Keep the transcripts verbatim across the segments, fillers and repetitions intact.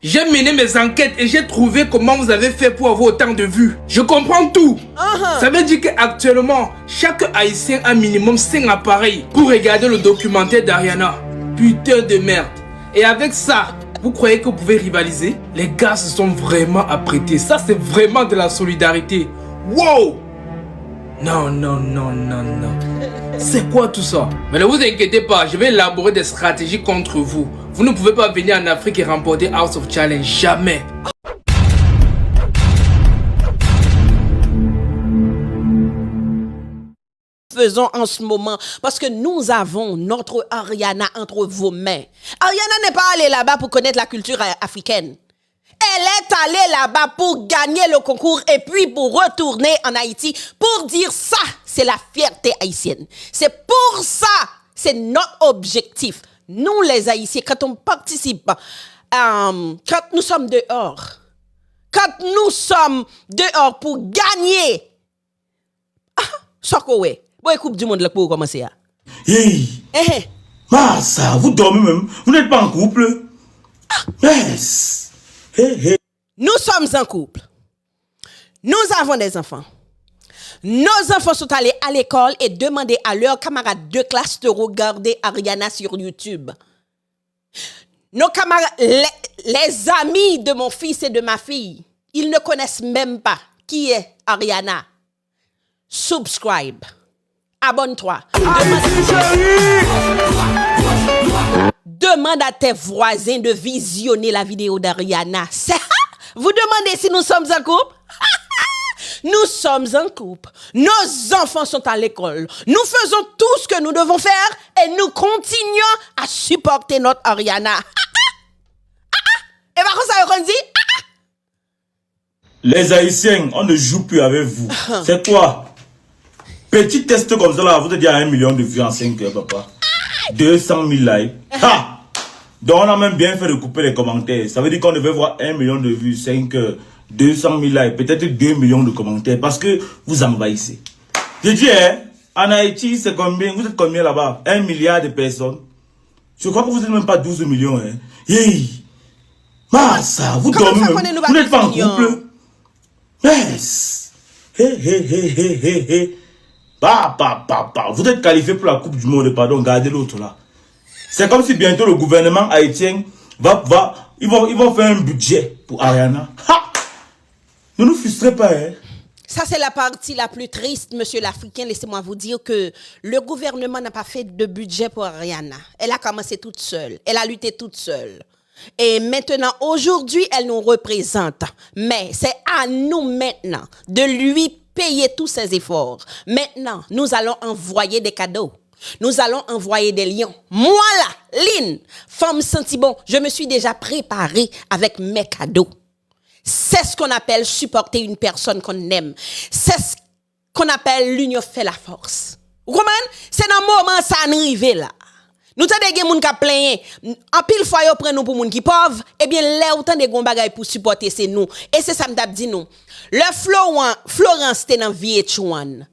J'ai mené mes enquêtes et j'ai trouvé comment vous avez fait pour avoir autant de vues. Je comprends tout. Ça veut dire qu'actuellement, chaque Haïtien a minimum cinq appareils pour regarder le documentaire d'Ariana. Putain de merde. Et avec ça, vous croyez que vous pouvez rivaliser? Les gars se sont vraiment apprêtés. Ça, c'est vraiment de la solidarité. Wow! Non, non, non, non, non. C'est quoi tout ça? Mais ne vous inquiétez pas, je vais élaborer des stratégies contre vous. Vous ne pouvez pas venir en Afrique et remporter House of Challenge. Jamais. Faisons en ce moment parce que nous avons notre Ariana entre vos mains. Ariana n'est pas allée là-bas pour connaître la culture africaine. Elle est allée là-bas pour gagner le concours et puis pour retourner en Haïti pour dire ça, c'est la fierté haïtienne. C'est pour ça, c'est notre objectif. Nous, les Haïtiens, quand on participe, euh, quand nous sommes dehors, quand nous sommes dehors pour gagner, ah, sa w wè? Bon, e koup di mond lan k pou kòmanse a. Hey! Massa, vous dormez même? Vous n'êtes pas en couple? Yes! Hey, hey! Nous sommes en couple. Nous avons des enfants. Nos enfants sont allés à l'école et demander à leurs camarades de classe de regarder Ariana sur YouTube. Nos camarades, les, les amis de mon fils et de ma fille, ils ne connaissent même pas qui est Ariana. Subscribe. Abonne-toi. Demande à tes voisins de visionner la vidéo d'Ariana. Vous demandez si nous sommes en couple? Nous sommes en couple. Nos enfants sont à l'école. Nous faisons tout ce que nous devons faire et nous continuons à supporter notre Ariana. E pa konsa yo konn di? Les Haïtiens, on ne joue plus avec vous. C'est quoi? Petit test comme ça là, vous êtes déjà à un million de vues en cinq heures, papa. Deux cent mille likes. Ha! Donc on a même bien fait de couper les commentaires. Ça veut dire qu'on devait voir un million de vues, cinq heures, deux cent mille likes, peut-être deux millions de commentaires. Parce que vous envahissez. Je dis, hein, en Haïti, c'est combien? Vous êtes combien là-bas? Un milliard de personnes. Je crois que vous n'êtes même pas douze millions, hein. Hey! Massa, vous dormez même. Vous n'êtes pas en couple. Yes! Hey, hey, hey, hey, hey, hey. Pa, pa, pa, pa. Vous êtes qualifié pour la Coupe du Monde, pardon. Gardez l'autre là. C'est comme si bientôt le gouvernement haïtien va, va, ils vont, ils vont faire un budget pour Ariana. Ha! Ne nous frustrez pas, hein. Ça, c'est la partie la plus triste, monsieur l'Africain. Laissez-moi vous dire que le gouvernement n'a pas fait de budget pour Ariana. Elle a commencé toute seule. Elle a lutté toute seule. Et maintenant, aujourd'hui, elle nous représente. Mais c'est à nous maintenant de lui payer tous ses efforts. Maintenant, nous allons envoyer des cadeaux. Nous allons envoyer des lions. Moi là, Lynn, femme senti bon, je me suis déjà préparée avec mes cadeaux. C'est ce qu'on appelle supporter une personne qu'on aime. C'est ce qu'on appelle l'union fait la force. Ou konprann? Se nan moman sa a n rive la. Nou tande gen moun k ap plenyen. Anpil fwa yo pran nou pou moun ki pòv, ebyen lè ou tande gen yon bagay pou sipòte se nou. E se sa m t ap di nou. Lè Floran, Florence te nan V H one,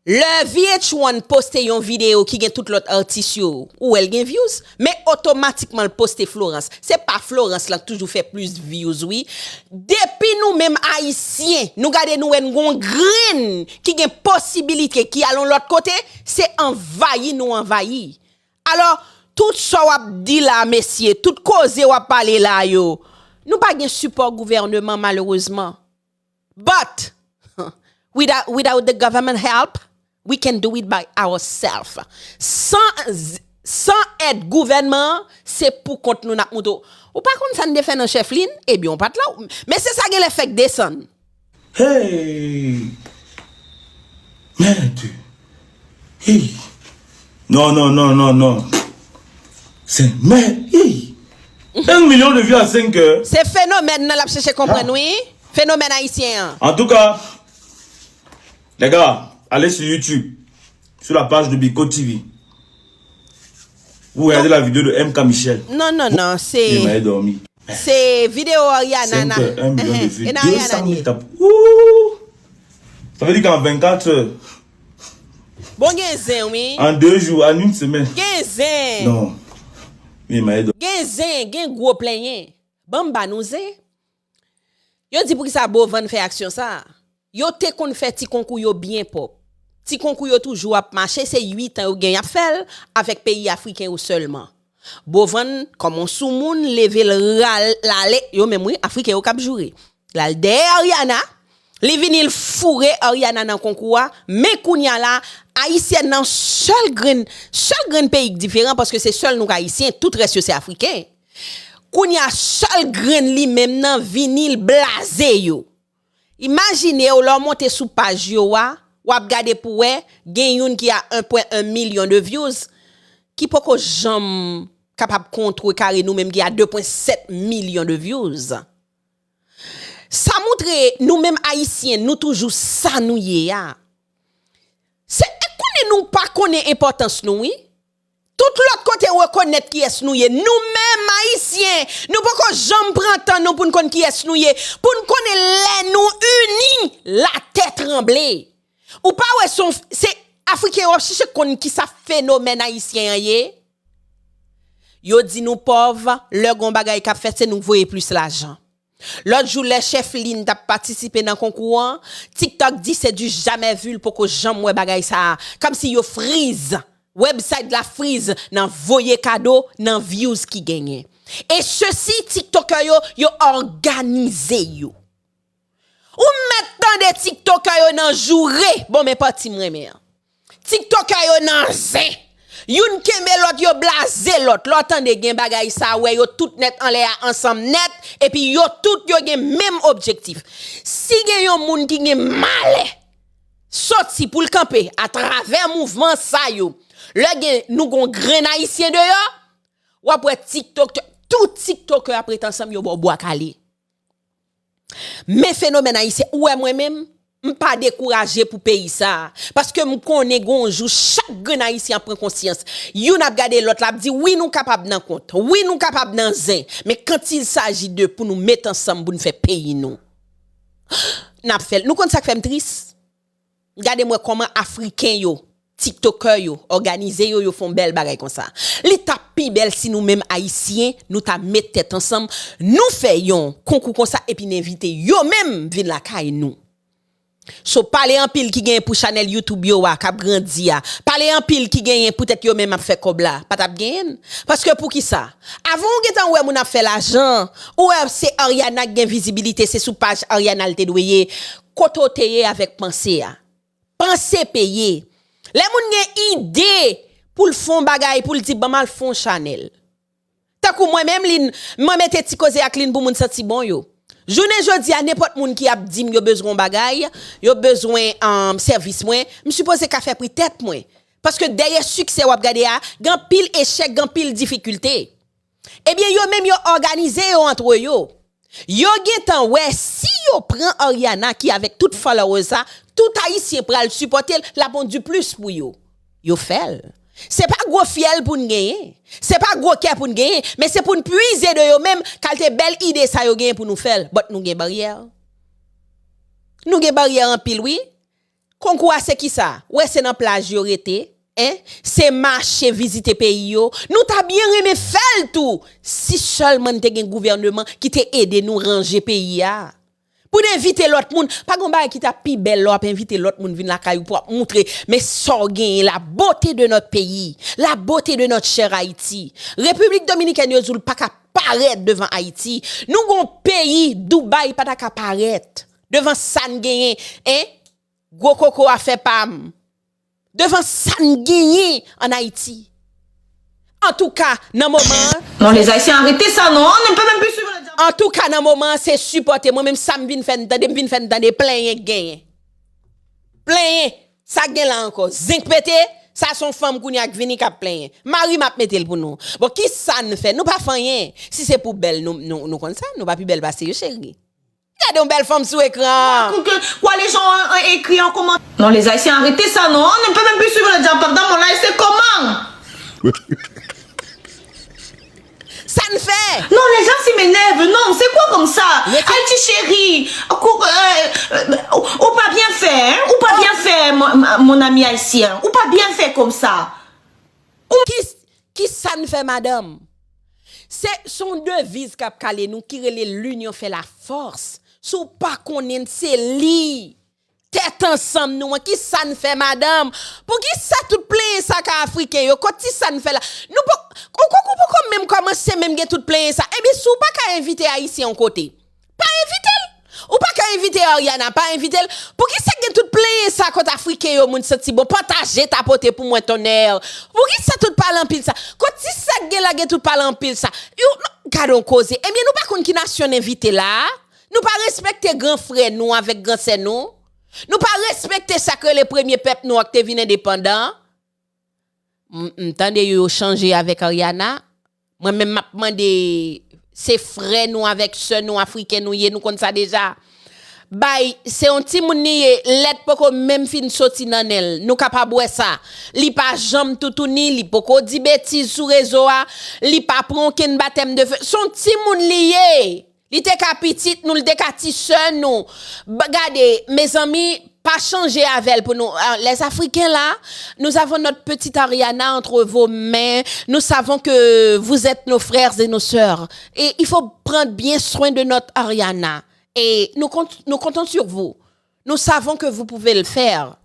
lè V H one poste yon videyo ki gen tout lòt atis yo, ou wè l gen views, men otomatikman l poste Florence. Se pa Florence lan k toujou fè plis views wi. Depi nou menm Ayisyen, nou gade nou wè n gon grenn ki gen posibilite ki al yon lòt kote, se anvayi nou anvayi. Alò, tout sa w ap di la mesye, tout koze w ap pale la yo, nou pa gen sipò gouvèneman malerezman. But without, without the government help, we can do it by ourselves. San, san èd gouvènman an, se pou kont nou n ap moute. Ou pa konn sa n te fè nan chèf Lynn? Ebyen, ou pa t la. Men se sa genlè fèk desann. Hey! Merde! Hey! Non, non, non, non, non. C'est merde! Hey! Un million de vues à cinq heures. Se fenomèn nan l ap chèche konprann wi. Fenomèn ayisyen an. En tout cas, les gars, allez sur YouTube, sur la page de Biko T V. Vous regardez la vidéo de M K Michel. Non, non, non, se. Il m'a dormi. Se videyo Ariana nan. Un million de vues. Deux cent mille tap. Ouh! Ça veut dire qu'en vingt-quatre heures. Bon, gen zen, wi. En deux jours, en une semaine. Gen zen. Non. Il m'a dormi. Gen zen, gen gwo plenyen. Ban m ba nou zen. Yo di poukisa Bovan fè aksyon sa a. Yo te konn fè ti konkou yo byen pwòp. Ti konkou yo toujou ap mache, se uit an yo gen y ap fè l avèk peyi afriken yo sèlman. Bovan, kòm on soumoun, leve l ral, l ale, yo menm wi, afriken yo k ap joure. L al dèyè Ariana, li vini l foure Ariana nan konkou a, men kounye a la, ayisyèn nan sèl grenn, sèl grenn peyi k diferan, paske se sèl nou k ayisyen, tout rès yo se afriken. Kounye a, sèl grenn li menm nan vini l blaze yo. Imajine w, lè w monte sou paj yo a, w ap gade pou wè, gen youn ki a un point un milyon de views, ki poko janm kapab kontrekare nou menm ki a de point sèt milyon de views. Sa montre nou menm ayisyen, nou toujou sa nou ye a. Se, e konnen nou pa konnen enpòtans nou, wi. Tout lòt kote rekonèt kiyès nou ye. Nou menm ayisyen, nou poko janm pran tan nou pou n konn kiyès nou ye, pou n konnen lè nou ini, latè tranble. Ou pa wè se on, se afriken yo ap chèche konn kisa fenomèn ayisyen an ye. Yo di nou pòv, lè gon bagay k ap fèt, se nou k voye plis lajan. Lòt jou, lè Chèf Lin t ap patisipe nan konkou an, TikTok di se du jamais vu, l poko janm wè bagay sa a. Kòmsi yo friz, website la friz nan voye kado, nan views ki genyen. E sesi, TikTokè yo, yo òganize yo. Ou mèt tande TikTokè yo nan joure, bon, men pati m renmen an. TikTokè yo nan zen. Youn kenbe lòt, yo blaze lòt. Lè w tande gen bagay sa, wè yo tout nèt anlè a ansanm nèt, epi yo tout yo gen menm objektif. Si gen yon moun ki gen malè soti pou l kanpe atravè mouvman sa yo, lè gen, nou gon grenn ayisyen deyò, w ap wè TikTok, tout TikTokè ap ret ansanm, yo ba w bwa kale. Men fenomèn ayisyen, ou wè mwen menm, m pa dekouraje pou peyi sa a. Paske m konnen gon jou, chak grenn ayisyen ap pran konsyans. Youn ap gade lòt la, ap di, wi, nou kapab nan kont. Wi, nou kapab nan zen. Men quand il s'agit de pou nou met ansanm, pou n fè peyi nou, n ap fè l. Nou konn sa k fè m tris? Gade m wè kòman afriken yo, tiktokè yo, òganize yo, yo fè yon bèl bagay konsa. Li t ap pi bèl si nou menm ayisyen, nou ta met tèt ansanm, nou fè yon konkou konsa epi n envite yo menm vin lakay nou. So, pale anpil ki genyen pou chanèl YouTube yo a k ap grandi a. Pale anpil ki genyen poutèt yo menm ap fè kòb la. Pa t ap genyen l. Paske poukisa? Avan w gentan wè moun ap fè lajan, ou wè se Ariana k gen vizibilite, se sou paj Ariana l te dwe ye. Kote w te ye avèk panse a? Panse peye. Lè moun gen ide pou l fè yon bagay, pou l di, ban m al fè yon chanèl. Tankou mwen menm, Lin, mwen mete Ti Koze ak Lin pou moun santi bon yo. Jounen jodi a, nenpòt moun ki ap di m yo bezwen yon bagay, yo bezwen, um, sèvis mwen, m sipoze ka fè pri tèt mwen. Paske dèyè siksè w ap gade a, gen anpil echèk, gen anpil difikilte. Ebyen, yo menm yo òganize yo antre yo. Yo gentan wè si yo pran Ariana ki avèk tout followers sa, tout ayisyen pral sipòte l, l ap on du plus pou yo. Yo fè l. Se pa gwo fyèl pou n genyen. Se pa gwo kè pou n genyen, men se pou n pwize de yo menm, kalite bèl ide sa yo genyen pou nou fè l. But nou gen baryè. Nou gen baryè anpil, wi. Konkou a se kisa? Ou wè se nan plaj yo rete, en? Se mache vizite peyi yo. Nou ta byen renmen fè l tou, si sèlman n te gen gouvèneman ki te ede nou ranje peyi a. Pou n envite lòt moun, pa gen bagay ki ta pi bèl lè w ap envite lòt moun vin lakay ou pou w ap moutre, men sa w genyen, la beauté de notre pays, la beauté de notre cher Haïti. Repiblik Dominikèn yo di w l pa ka parèt devan Ayiti. Nou gen yon peyi, Dubaï pa ta ka parèt devan sa n genyen, en? Gwo koko afè pa m. Devan sa n genyen ann Ayiti. Antouka, nan moman an, non, les Haïtiens, arrêtez ça, non, on ne peut même plus suivre le diable. Antouka, nan moman an, se sipòte. Mwen menm, sa m vin fè n tande, m vin fè n tande plenyen k genyen. Plenyen. Sa k gen la ankò? Zen k pete? Sa se yon fanm kounye a k vini k ap plenyen. Mari m ap mete l pou nou. Bon, ki sa n fè? Nou pa fè anyen. Si se pou bèl, nou, nou, nou konn sa. Nou pa pi bèl pase yo, cheri. Gade yon bèl fanm sou ekran. Que, quoi, les gens ont, ont écrit en commentaire. Non, les Haïtiens, arrêtez ça, non. On ne peut même plus suivre le diable dans mon live, c'est comment? Sa n fè? Non, les gens, ils m'énervent. Non, c'est quoi comme ça? Rete- Haïti chérie, cou-, euh, euh, ou, ou pa bien fait, hein? Ou pa bien fait, mon, mon ami haïtien. Ou pa bien fait comme ça. Ki, ki sa n fè, madanm? Se se yon deviz k ap kale nou ki rele l'union fait la force. Si w pa konnen l, se li. Tèt ansanm nou an, kisa n fè, madanm? Poukisa tout plenyen sa k Afriken yo? Kot ti sa n fè la? Nou poko, ou poko menm kòmanse menm gen tout plenyen sa. Ebyen, si w pa ka envite Ayisyen yon kote, pa envite l. Ou pa ka envite Ariana, pa envite l. Poukisa gen tout plenyen sa kot Afriken yo, moun santi bon? Pataje, tapote pou mwen, tonnè. Poukisa tout pale anpil sa? Kot ti sa k gen la gen tout pale anpil sa? Yo, gade yon koze. Ebyen, nou pa konn ki nasyon n envite la a? Nou pa respekte gran frè nou avèk gran sè nou? Nou pa respekte sa k rele premye pèp nou an k te vin endepandan? M, m tande yo, yo chanje avèk Ariana. Mwen menm m ap mande, se frè nou avèk sè nou Afriken nou ye, nou konn sa deja. Bay, se yon timoun li ye, lèt poko menm fin soti nan nen l. Nou kapab wè sa. Li pa janm toutouni, li poko di betiz sou rezo a, li pa pran okenn batèm de fe. Se yon timoun li ye. Li te ka pitit nou, li te ka ti sè nou. Gade, mezanmi, pa chanje avè l pou nou. Ah, les Africains là, nous avons notre petite Ariana entre vos mains. Nous savons que vous êtes nos frères et nos sœurs. Et il faut prendre bien soin de notre Ariana. Et nous, compte- nous comptons sur vous. Nous savons que vous pouvez le faire.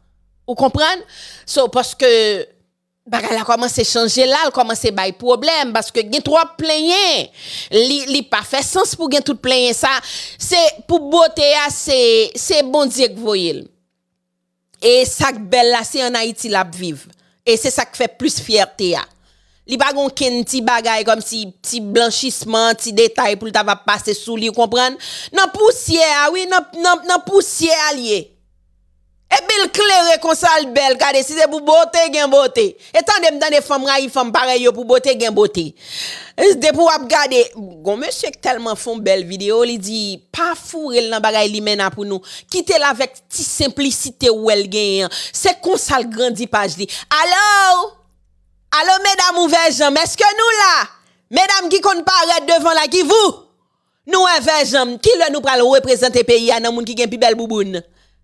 Ou konprann? So, paske bagay la kòmanse chanje la, l kòmanse bay pwoblèm, paske gen twòp plenyen. Li, li pa fè sans pou gen tout plenyen sa. Se pou bote a, se, se Bondye k voye l. E sa k bèl la, se ann Ayiti l ap viv. E se sa k fè plis fyète a. Li pa gen okenn ti bagay kòmsi ti blanchisman, ti detay pou l ta va pase sou li, ou konprann? Nan pousyè a, wi, nan, nan, nan pousyè a l ye. Epi l klere konsa, l bèl, gade, si se pou bote, gen bote. E tande, m tande fanm rayi fanm parèy yo pou bote, gen bote. Depi w ap gade, gon mesye k tèlman fè yon bèl videyo, li di, pa foure l nan bagay limena pou nou. Kite l avèk ti senplisite ou wè l genyen an. Se konsa l grandi paj li. Alo? Alo, medam ouvè janm, èske nou la? Medam ki konn parèt devan la, ki vou? Nou ouvè janm, kilè nou pral reprezante peyi a nan moun ki gen pi bèl bouboun?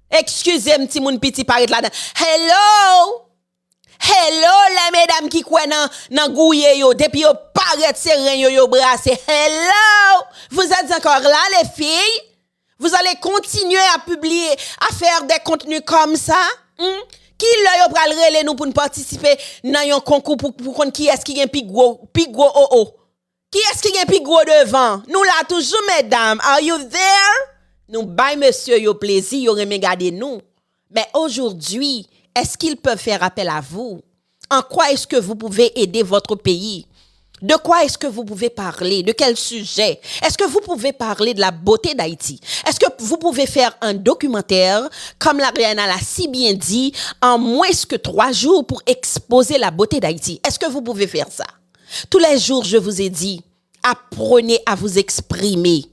Eskize m, timoun piti parèt ladan. Hello! Hello, lè medam ki kwè nan, nan gouye yo, depi yo parèt se ren yo, yo brase. Hello! Vous êtes encore là, les filles? Vous allez continuer à publier, à faire des contenus comme ça? Hmm? Kilè yo pral rele nou pou n patisipe nan yon konkou pou, pou konn kiyès ki gen pi gwo, pi gwo o o? Kiyès ki gen pi gwo devan? Nou la toujou, medam. Are you there? Nou bay mesye yo plezi, yo renmen gade nou. Mais aujourd'hui, est-ce qu'ils peuvent faire appel à vous? En quoi est-ce que vous pouvez aider votre pays? De quoi est-ce que vous pouvez parler? De quel sujet? Est-ce que vous pouvez parler de la beauté d'Haïti? Est-ce que vous pouvez faire un documentaire, comme l'Ariana l'a si bien dit, en moins que trois jours pour exposer la beauté d'Haïti? Est-ce que vous pouvez faire ça? Tous les jours, je vous ai dit, apprenez à vous exprimer.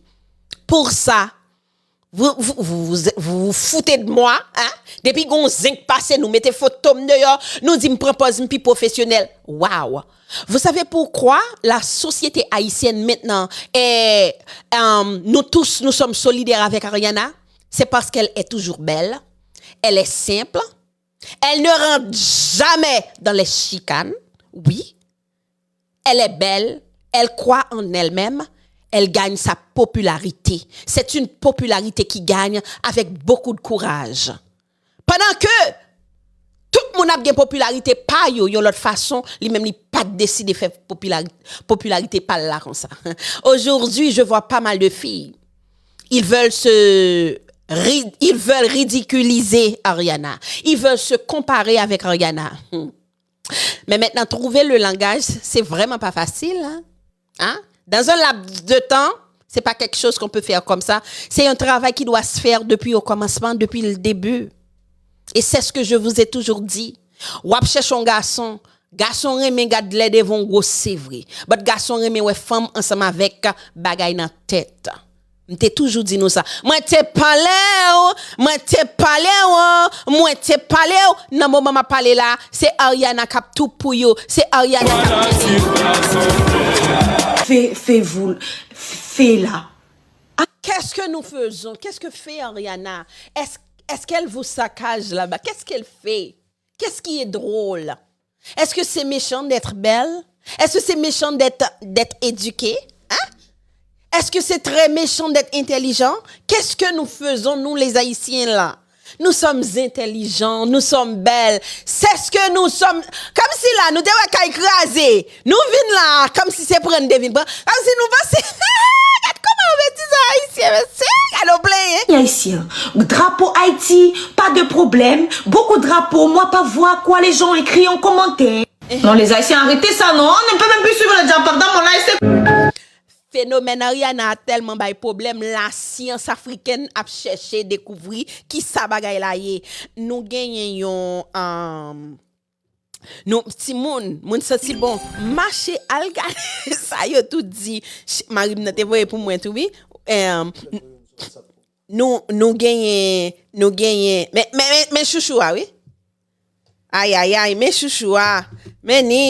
Pour ça, vous, vous, vous, vous, vous vous foutez de moi, hein? Depi gon zen k pase, nou mete foto m deyò, nou di m pran pòz m pi pwofesyonèl. Wow! Vous savez pourquoi la société haïtienne maintenant est, euh, nous tous, nous sommes solidaires avec Ariana? C'est parce qu'elle est toujours belle, elle est simple, elle ne rentre jamais dans les chicanes. Oui, elle est belle, elle croit en elle-même, elle gagne sa popularité. C'est une popularité qui gagne avec beaucoup de courage. Pandan ke tout moun ap gen popilarite pa yo yon lòt fason, li menm li pa t deside fè popilari- popilarite pa l la konsa. Aujourd'hui, je vois pas mal de filles. Ils veulent se ri- ils veulent ridiculiser Ariana. Ils veulent se comparer avec Ariana. Hmm. Mais maintenant, trouver le langage, c'est vraiment pas facile, hein? Hein? Dans un laps de temps, c'est pas quelque chose qu'on peut faire comme ça. C'est un travail qui doit se faire depuis au commencement, depuis le début. Et c'est ce que je vous ai toujours dit. W ap chèche yon gason, gason renmen gad lè devan w gwo, se vre. But gason renmen wè fanm ansanm avèk bagay nan tèt. M te toujou di nou sa. Mwen te pale w, mwen te pale w, mwen te pale w. Nan moman m ap pale la, se Ariana k ap tou pou yo. Se Ariana k ap. Fais, fais-vous, fais là. Qu'est-ce que nous faisons? Qu'est-ce que fait Ariana? Est-ce, est-ce qu'elle vous saccage là-bas? Qu'est-ce qu'elle fait? Qu'est-ce qui est drôle? Est-ce que c'est méchant d'être belle? Est-ce que c'est méchant d'être d'être éduqué? Hein? Est-ce que c'est très méchant d'être intelligent? Qu'est-ce que nous faisons, nous les Haïtiens, là? Nous sommes intelligents, nous sommes belles. C'est ce que nous sommes. Kòmsi la, nou te wè kay kraze. Nou vin la, kòmsi se pran n te vin pran. Kòmsi nou panse. Gad kòman yo betize Ayisyen, mesye. Gad yo plenyen. Haïtien. Drapeau Haïti, pas de problème. Beaucoup de drapeaux, moi pas voir quoi les gens écrivent en commentaire. Non, les Haïtiens, arrêtez ça, non. On ne peut même plus suivre le diable. Pardon, mon live, c'est Fenomèn Ariana a tèlman bay pwoblèm, lasyans afrikèn ap chèche dekouvri kisa bagay la ye. Nou genyen yon, um, nou, timoun, moun santi bon, mache al gade sa yo tout di. Ch- Mari m nan te voye pou mwen tou, wi. Em, n- nou, nou genyen, nou genyen, men, men, men, men chouchou a, wi. Ayayay, men chouchou a. Men ni.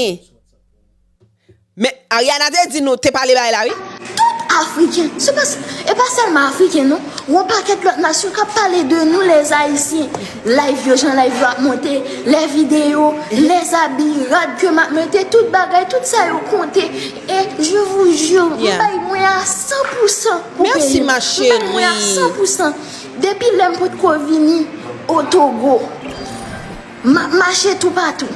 Men, Ariana te di nou, te pale bay la, wi. Tout Afriken, se pa, e pa sèlman Afriken, non. Yon pakèt lòt nasyon k ap pale de nou, les Haïtiens. Live yo, jan live yo ap monte, les vidéos, les habits, rad ke m ap mete, tout bagay, tout sa yo konte. E, je vous jure, m Yeah. bay mwen a san pou san pou Merci, peyi m. Ma M bay mwen a chérie. san pou san. Depi lè m potko vini o Togo, m ap mache toupatou.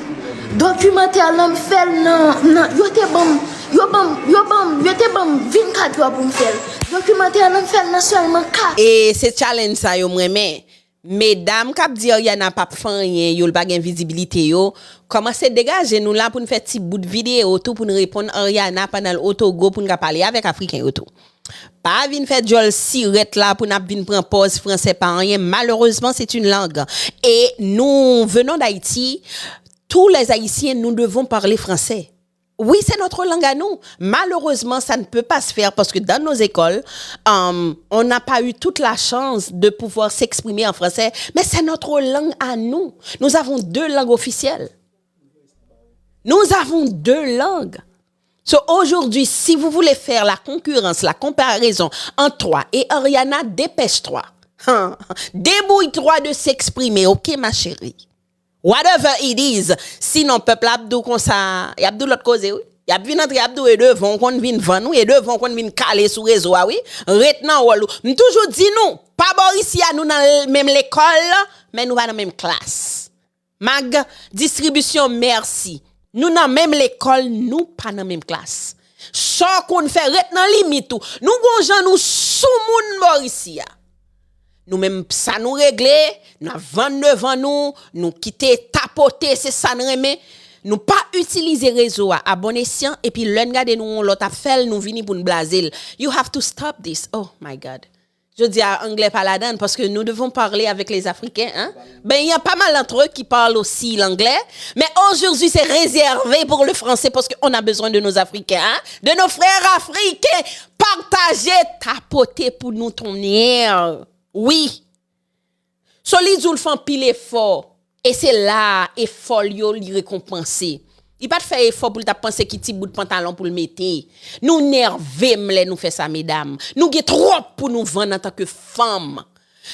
Dokimantè lan m fè l nan, nan, yo te ban m, yo ban m, yo ban m, yo te ban m vennkat è pou m fè l. Dokimantè lan m fè l nan sèlman kat. E se challenge sa yo m renmen. Medam k ap di Ariana p ap fè anyen yo, l pa gen vizibilite yo, kòmanse degaje nou la pou n fè ti bout videyo tou pou n reponn Ariana pandan l o Togo pou n ka pale avèk Afriken yo tou. Pa vin fè djòl sirèt la pou n ap vin pran pòz fransè pa anyen. Malheureusement, c'est une langue. Et nous venons d'Haïti. Tous les Haïtiens, nous devons parler français. Oui, c'est notre langue à nous. Malheureusement, ça ne peut pas se faire parce que dans nos écoles, euh, on n'a pas eu toute la chance de pouvoir s'exprimer en français. Mais c'est notre langue à nous. Nous avons deux langues officielles. Nous avons deux langues. So, aujourd'hui, si vous voulez faire la concurrence, la comparaison entre toi et Ariana, dépêche-toi. Hein. Débrouille-toi de s'exprimer, ok, ma chérie? Whatever it is. Sinon, pèp la ap di w konsa, y ap di w lòt koze, wi. Y ap vin antre, y ap di w, e devan w konn vin vann, wi, e devan w konn vin kale sou rezo a, wi. Ret nan wòl ou. M toujou di nou, pa bò isi a, nou nan l- menm lekòl, men nou pa nan menm klas. Mag, distribisyon, mèsi. Nou nan menm lekòl, nou pa nan menm klas. Sa w konn fè, ret nan limit ou. Nou gon jan nou soumoun bò isi a. Nou menm sa nou regle, n ap vann devan nou, nou kite tapote, se sa n renmen. Nou pa itilize rezo a a bon esyan, epi lè n gade nou yon lòt ap fè l, nou vini pou n blaze l. You have to stop this. Oh my God. Jodi a, anglè pa ladan, paske nous devons parler avec les Africains, hein? Ben, il y a pas mal d'entre eux qui parlent aussi l'anglais, mais aujourd'hui, c'est réservé pour le français parce qu'on a besoin de nos Africains, hein? De nos frères africains. Pataje, tapote pou nou tonnerre. Wi. So, li di w l fè anpil efò. E se la a, efò l yo, li rekonpanse. Li pa t fè efò pou l t ap panse ki ti bout pantalon pou l mete. Nou nève m lè nou fè sa, medam. Nou gen twòp pou nou vann antanke fanm.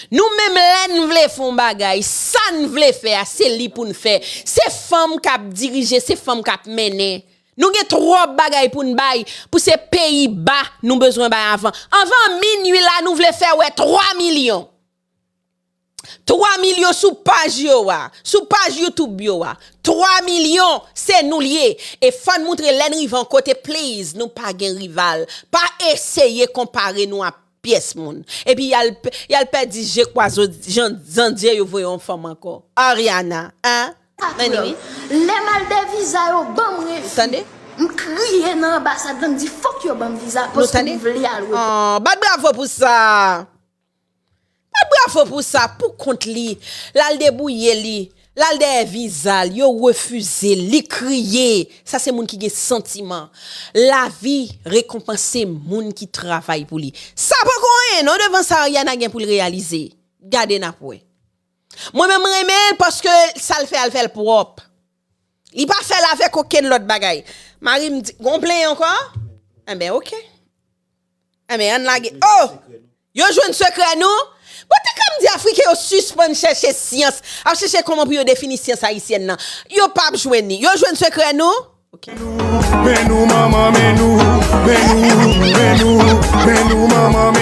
Nou menm lè n vle fè yon bagay, sa n vle fè a, se li pou n fè. Se fanm k ap dirije, se fanm k ap mennen. Nou gen twòp bagay pou n bay, pou se peyi ba nou bezwen bay avan. Anvan minui la, nou vle fè wè twa milyon. Twa milyon sou paj yo a, sou paj YouTube yo a. Twa milyon, se nou l ye. E fò n moutre lè n rive yon kote, please, nou pa gen rival. Pa eseye konpare nou a pyès moun. Epi y al, y al pèdi je kwa zo- jan- zandye yo voye yon fanm ankò. Ariana, hein? Sa Men klè. Wi. Lè m al dè viza yo ban m refi. Tande? M kriye nan anbasad la, m di fòk yo ban m viza paske m vle al repon. Oh, bat bravo pou sa. Bat bravo pou sa, pou kont li. L al debouye li. L al dèyè viza l, yo refize l, li kriye. Sa se moun ki gen santiman. Lavi rekonpanse moun ki travay pou li. Sa poko anyen non devan sa Ariana gen pou l reyalize. Gade n ap wè. Mwen menm m renmen l paske sa l fè a l fè l pwòp. Li pa fè l avèk okenn lòt bagay. Mari m di, gon plenyen ankò? Enben, oke. Enben, ann lage. Oh! Yo jwenn sekrè nou? Bon, te ka m di Afriken yo sispann chèche syans, ap chèche kòman pou yo defini syans ayisyèn nan. Yo p ap jwenn li. Yo jwenn sekrè nou? Men nou, manman, men nou, men nou, men nou, men nou, manman, men